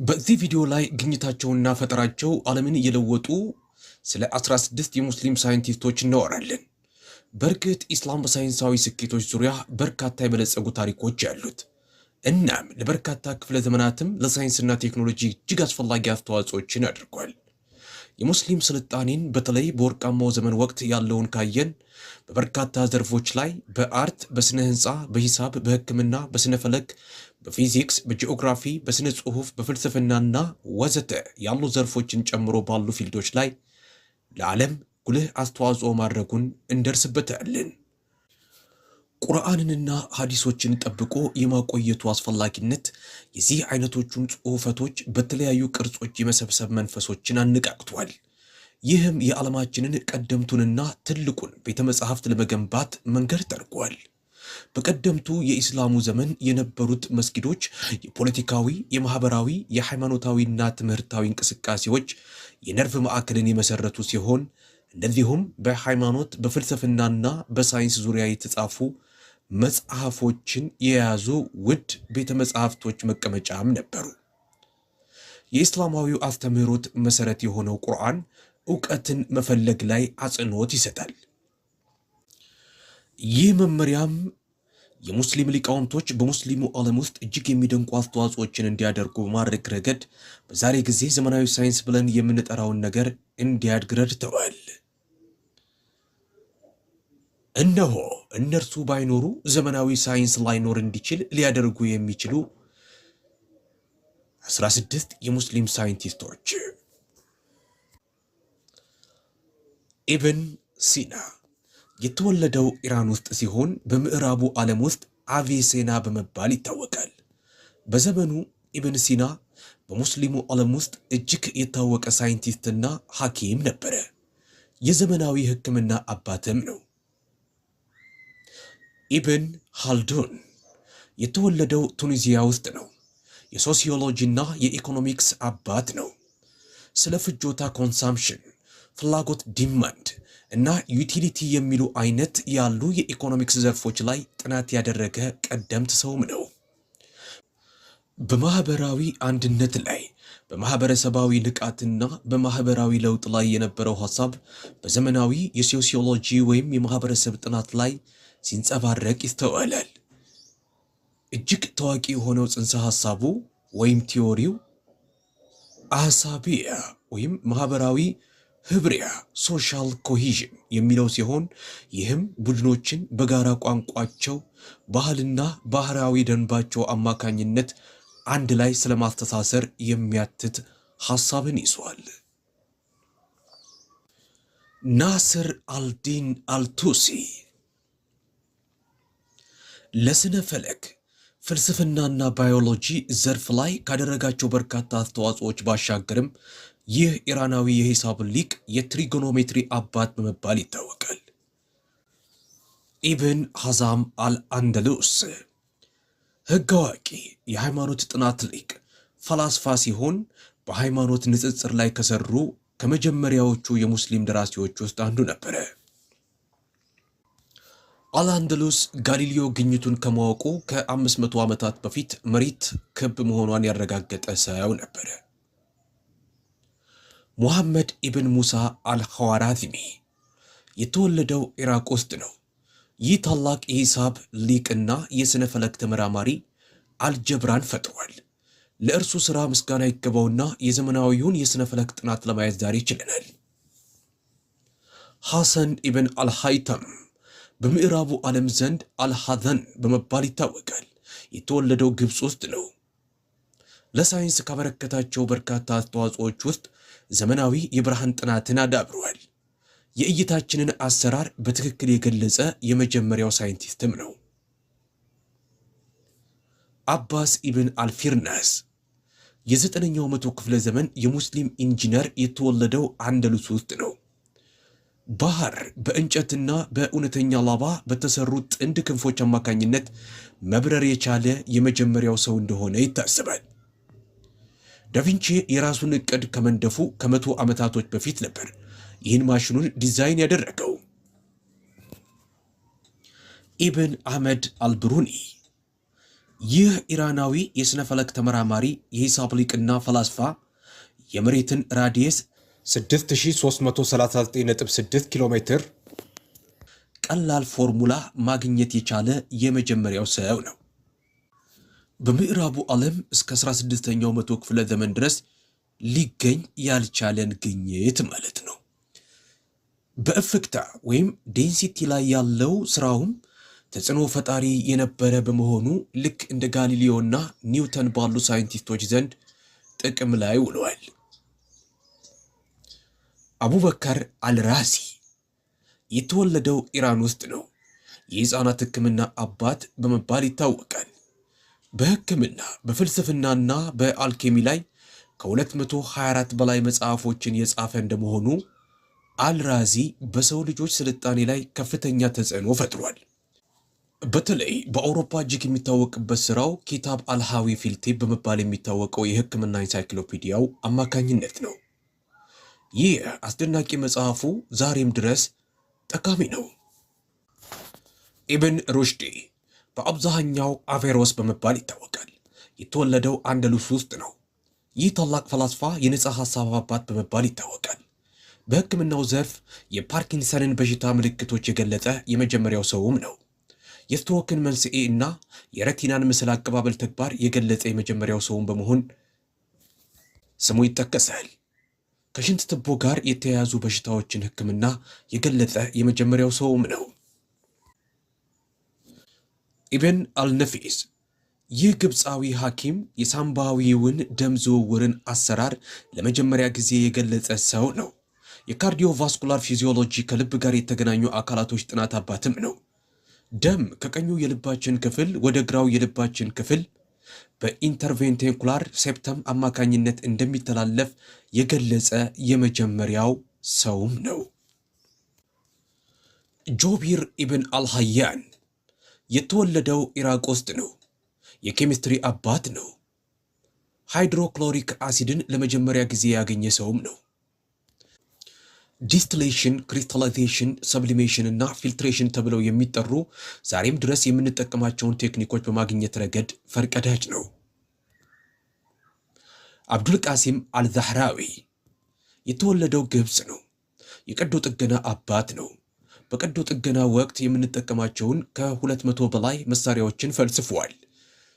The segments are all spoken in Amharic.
በዚህ ቪዲዮ ላይ ግኝታቸውና ፈጠራቸው ዓለምን የለወጡ ስለ 16 የሙስሊም ሳይንቲስቶች እናወራለን። በእርግጥ ኢስላም በሳይንሳዊ ስኬቶች ዙሪያ በርካታ የበለጸጉ ታሪኮች ያሉት፣ እናም ለበርካታ ክፍለ ዘመናትም ለሳይንስና ቴክኖሎጂ እጅግ አስፈላጊ አስተዋጽኦችን አድርጓል። የሙስሊም ስልጣኔን በተለይ በወርቃማው ዘመን ወቅት ያለውን ካየን በበርካታ ዘርፎች ላይ በ art፣ በስነ ህንፃ፣ በሂሳብ፣ በሕክምና፣ በስነ ፈለክ፣ በፊዚክስ፣ በጂኦግራፊ፣ በስነ ጽሁፍ፣ በፍልስፍናና ወዘተ ያሉ ዘርፎችን ጨምሮ ባሉ field ኦች ላይ ለዓለም ጉልህ አስተዋጽኦ ማድረጉን እንደርስበታለን። ቁርአንንና ሐዲሶችን ጠብቆ የማቆየቱ አስፈላጊነት የዚህ አይነቶቹን ጽሑፈቶች በተለያዩ ቅርጾች የመሰብሰብ መንፈሶችን አነቃቅቷል። ይህም የዓለማችንን ቀደምቱንና ትልቁን ቤተ መጻሕፍት ለመገንባት መንገድ ጠርጓል። በቀደምቱ የኢስላሙ ዘመን የነበሩት መስጊዶች የፖለቲካዊ፣ የማኅበራዊ፣ የሃይማኖታዊና ትምህርታዊ እንቅስቃሴዎች የነርቭ ማዕከልን የመሰረቱ ሲሆን፣ እንደዚሁም በሃይማኖት፣ በፍልስፍናና በሳይንስ ዙሪያ የተጻፉ መጽሐፎችን የያዙ ውድ ቤተ መጻሕፍቶች መቀመጫም ነበሩ። የኢስላማዊው አስተምህሮት መሠረት የሆነው ቁርአን እውቀትን መፈለግ ላይ አጽንዖት ይሰጣል። ይህ መመሪያም የሙስሊም ሊቃውንቶች በሙስሊሙ ዓለም ውስጥ እጅግ የሚደንቁ አስተዋጽኦችን እንዲያደርጉ በማድረግ ረገድ በዛሬ ጊዜ ዘመናዊ ሳይንስ ብለን የምንጠራውን ነገር እንዲያድግ ረድተዋል። እነሆ እነርሱ ባይኖሩ ዘመናዊ ሳይንስ ላይኖር እንዲችል ሊያደርጉ የሚችሉ 16 የሙስሊም ሳይንቲስቶች። ኢብን ሲና የተወለደው ኢራን ውስጥ ሲሆን በምዕራቡ ዓለም ውስጥ አቪሴና በመባል ይታወቃል። በዘመኑ ኢብን ሲና በሙስሊሙ ዓለም ውስጥ እጅግ የታወቀ ሳይንቲስትና ሐኪም ነበረ። የዘመናዊ ሕክምና አባትም ነው። ኢብን ሃልዱን የተወለደው ቱኒዚያ ውስጥ ነው። የሶሲዮሎጂና የኢኮኖሚክስ አባት ነው። ስለ ፍጆታ consumption፣ ፍላጎት demand እና utility የሚሉ አይነት ያሉ የኢኮኖሚክስ ዘርፎች ላይ ጥናት ያደረገ ቀደምት ሰውም ነው። በማህበራዊ አንድነት ላይ፣ በማህበረሰባዊ ንቃትና በማህበራዊ ለውጥ ላይ የነበረው ሐሳብ በዘመናዊ የሶሲዮሎጂ ወይም የማህበረሰብ ጥናት ላይ ሲንጸባረቅ ይስተዋላል። እጅግ ታዋቂ የሆነው ጽንሰ ሐሳቡ ወይም theory ው አሳቢያ ወይም ማህበራዊ ህብሪያ social cohesion የሚለው ሲሆን፣ ይህም ቡድኖችን በጋራ ቋንቋቸው፣ ባህልና ባህራዊ ደንባቸው አማካኝነት አንድ ላይ ስለማስተሳሰር የሚያትት ሐሳብን ይዟል። ናስር አልዲን አልቱሲ ለስነ ፈለክ፣ ፍልስፍናና ባዮሎጂ ዘርፍ ላይ ካደረጋቸው በርካታ አስተዋጽኦዎች ባሻገርም ይህ ኢራናዊ የሂሳብ ሊቅ የ trigonometry አባት በመባል ይታወቃል። ኢብን ሐዛም አልአንደሉስ ሕግ አዋቂ፣ የሃይማኖት ጥናት ሊቅ፣ ፈላስፋ ሲሆን በሃይማኖት ንጽጽር ላይ ከሰሩ ከመጀመሪያዎቹ የሙስሊም ደራሲዎች ውስጥ አንዱ ነበረ። አልአንደሉስ ጋሊሊዮ ግኝቱን ከማወቁ ከ500 ዓመታት በፊት መሬት ክብ መሆኗን ያረጋገጠ ሰው ነበረ። ሙሐመድ ኢብን ሙሳ አልኸዋራዝሚ የተወለደው ኢራቅ ውስጥ ነው። ይህ ታላቅ የሂሳብ ሊቅና የሥነ ፈለክ ተመራማሪ አልጀብራን ፈጥሯል። ለእርሱ ሥራ ምስጋና ይገባውና የዘመናዊውን የሥነ ፈለክ ጥናት ለማየት ዛሬ ችለናል። ሐሰን ኢብን አልሃይተም በምዕራቡ ዓለም ዘንድ አልሐዘን በመባል ይታወቃል። የተወለደው ግብፅ ውስጥ ነው። ለሳይንስ ካበረከታቸው በርካታ አስተዋጽኦዎች ውስጥ ዘመናዊ የብርሃን ጥናትን አዳብሯል። የእይታችንን አሰራር በትክክል የገለጸ የመጀመሪያው ሳይንቲስትም ነው። አባስ ኢብን አልፊርናስ የ9ኛው መቶ ክፍለ ዘመን የሙስሊም ኢንጂነር የተወለደው አንደሉስ ውስጥ ነው። ባህር በእንጨትና በእውነተኛ ላባ በተሰሩ ጥንድ ክንፎች አማካኝነት መብረር የቻለ የመጀመሪያው ሰው እንደሆነ ይታሰባል። ዳቪንቺ የራሱን እቅድ ከመንደፉ ከ100 ዓመታቶች በፊት ነበር ይህን ማሽኑን ዲዛይን ያደረገው። ኢብን አህመድ አልብሩኒ ይህ ኢራናዊ የሥነ ፈለክ ተመራማሪ፣ የሂሳብ ሊቅና ፈላስፋ የመሬትን radius 6339.6 ኪሎ ሜትር ቀላል ፎርሙላ ማግኘት የቻለ የመጀመሪያው ሰው ነው። በምዕራቡ ዓለም እስከ 16ኛው መቶ ክፍለ ዘመን ድረስ ሊገኝ ያልቻለን ግኝት ማለት ነው። በእፍግታ ወይም density ላይ ያለው ስራውም ተጽዕኖ ፈጣሪ የነበረ በመሆኑ ልክ እንደ ጋሊሊዮና ኒውተን ባሉ ሳይንቲስቶች ዘንድ ጥቅም ላይ ውሏል። አቡበከር አልራዚ የተወለደው ኢራን ውስጥ ነው። የሕፃናት ሕክምና አባት በመባል ይታወቃል። በሕክምና፣ በፍልስፍናና በአልኬሚ ላይ ከ224 በላይ መጽሐፎችን የጻፈ እንደመሆኑ አልራዚ በሰው ልጆች ስልጣኔ ላይ ከፍተኛ ተጽዕኖ ፈጥሯል። በተለይ በአውሮፓ እጅግ የሚታወቅበት ስራው ኪታብ አልሃዊ ፊልቴ በመባል የሚታወቀው የሕክምና ኢንሳይክሎፒዲያው አማካኝነት ነው። ይህ አስደናቂ መጽሐፉ ዛሬም ድረስ ጠቃሚ ነው። ኢብን ሩሽዲ በአብዛኛው አቬሮስ በመባል ይታወቃል። የተወለደው አንደሉስ ውስጥ ነው። ይህ ታላቅ ፈላስፋ የነፃ ሐሳብ አባት በመባል ይታወቃል። በሕክምናው ዘርፍ የፓርኪንሰንን በሽታ ምልክቶች የገለጸ የመጀመሪያው ሰውም ነው። የስትሮክን መንስኤ እና የረቲናን ምስል አቀባበል ተግባር የገለጸ የመጀመሪያው ሰውም በመሆን ስሙ ይጠቀሳል። ከሽንት ትቦ ጋር የተያያዙ በሽታዎችን ሕክምና የገለጸ የመጀመሪያው ሰውም ነው። ኢብን አልነፊስ ይህ ግብፃዊ ሐኪም የሳምባዊውን ደም ዝውውርን አሰራር ለመጀመሪያ ጊዜ የገለጸ ሰው ነው። የ cardiovascular physiology ከልብ ጋር የተገናኙ አካላቶች ጥናት አባትም ነው። ደም ከቀኙ የልባችን ክፍል ወደ ግራው የልባችን ክፍል በ interventricular septum አማካኝነት እንደሚተላለፍ የገለጸ የመጀመሪያው ሰውም ነው። ጆቢር ኢብን አልሃያን የተወለደው ኢራቅ ውስጥ ነው። የኬሚስትሪ አባት ነው። hydrochloric acid ን ለመጀመሪያ ጊዜ ያገኘ ሰውም ነው። Distillation፣ crystallization፣ sublimation እና filtration ተብለው የሚጠሩ ዛሬም ድረስ የምንጠቀማቸውን ቴክኒኮች በማግኘት ረገድ ፈርቀዳጅ ነው። አብዱልቃሲም አልዛህራዊ የተወለደው ግብፅ ነው። የቀዶ ጥገና አባት ነው። በቀዶ ጥገና ወቅት የምንጠቀማቸውን ከ200 በላይ መሳሪያዎችን ፈልስፏል።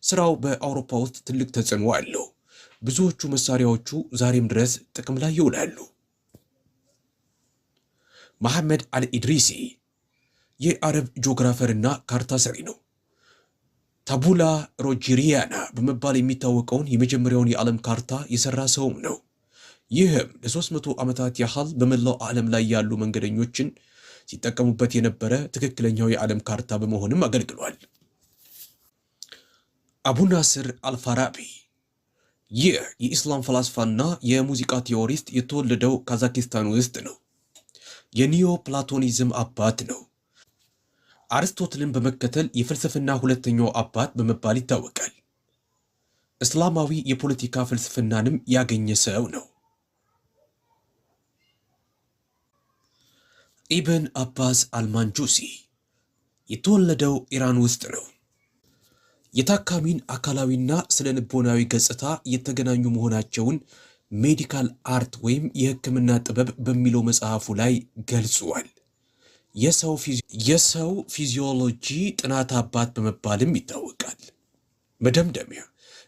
ስራው በአውሮፓ ውስጥ ትልቅ ተጽዕኖ አለው። ብዙዎቹ መሳሪያዎቹ ዛሬም ድረስ ጥቅም ላይ ይውላሉ። መሐመድ አልኢድሪሲ የአረብ geographer ና ካርታ ሰሪ ነው። ታቡላ ሮጂሪያና በመባል የሚታወቀውን የመጀመሪያውን የዓለም ካርታ የሰራ ሰውም ነው። ይህም ለ300 ዓመታት ያህል በመላው ዓለም ላይ ያሉ መንገደኞችን ሲጠቀሙበት የነበረ ትክክለኛው የዓለም ካርታ በመሆንም አገልግሏል። አቡ ናስር አልፋራቢ ይህ የኢስላም ፈላስፋና የሙዚቃ theorist የተወለደው ካዛኪስታን ውስጥ ነው። የ Neo Platonism አባት ነው። አርስቶትልን በመከተል የፍልስፍና ሁለተኛው አባት በመባል ይታወቃል። እስላማዊ የፖለቲካ ፍልስፍናንም ያገኘ ሰው ነው። ኢብን አባስ አልማንጁሲ የተወለደው ኢራን ውስጥ ነው። የታካሚን አካላዊና ስነ ልቦናዊ ገጽታ የተገናኙ መሆናቸውን Medical Art ወይም የሕክምና ጥበብ በሚለው መጽሐፉ ላይ ገልጿል። የሰው physiology ጥናት አባት በመባልም ይታወቃል። መደምደሚያ፣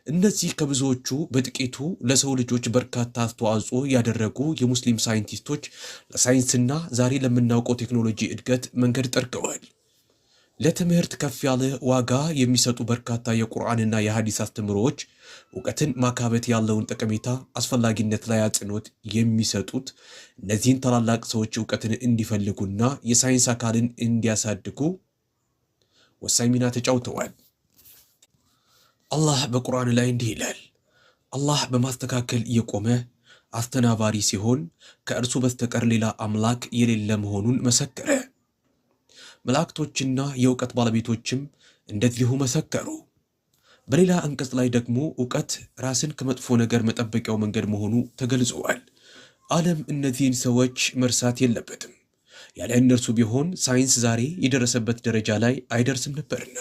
እነዚህ ከብዙዎቹ በጥቂቱ ለሰው ልጆች በርካታ አስተዋጽኦ ያደረጉ የሙስሊም ሳይንቲስቶች ለሳይንስና ዛሬ ለምናውቀው ቴክኖሎጂ እድገት መንገድ ጠርገዋል። ለትምህርት ከፍ ያለ ዋጋ የሚሰጡ በርካታ የቁርአንና የሐዲስ አስተምህሮዎች እውቀትን ማካበት ያለውን ጠቀሜታ አስፈላጊነት ላይ አጽንኦት የሚሰጡት እነዚህን ታላላቅ ሰዎች እውቀትን እንዲፈልጉና የሳይንስ አካልን እንዲያሳድጉ ወሳኝ ሚና ተጫውተዋል። አላህ በቁርአን ላይ እንዲህ ይላል፣ አላህ በማስተካከል የቆመ አስተናባሪ ሲሆን ከእርሱ በስተቀር ሌላ አምላክ የሌለ መሆኑን መሰከረ። መላእክቶችና የእውቀት ባለቤቶችም እንደዚሁ መሰከሩ። በሌላ አንቀጽ ላይ ደግሞ እውቀት ራስን ከመጥፎ ነገር መጠበቂያው መንገድ መሆኑ ተገልጿል። ዓለም እነዚህን ሰዎች መርሳት የለበትም። ያለ እነርሱ ቢሆን ሳይንስ ዛሬ የደረሰበት ደረጃ ላይ አይደርስም ነበርና።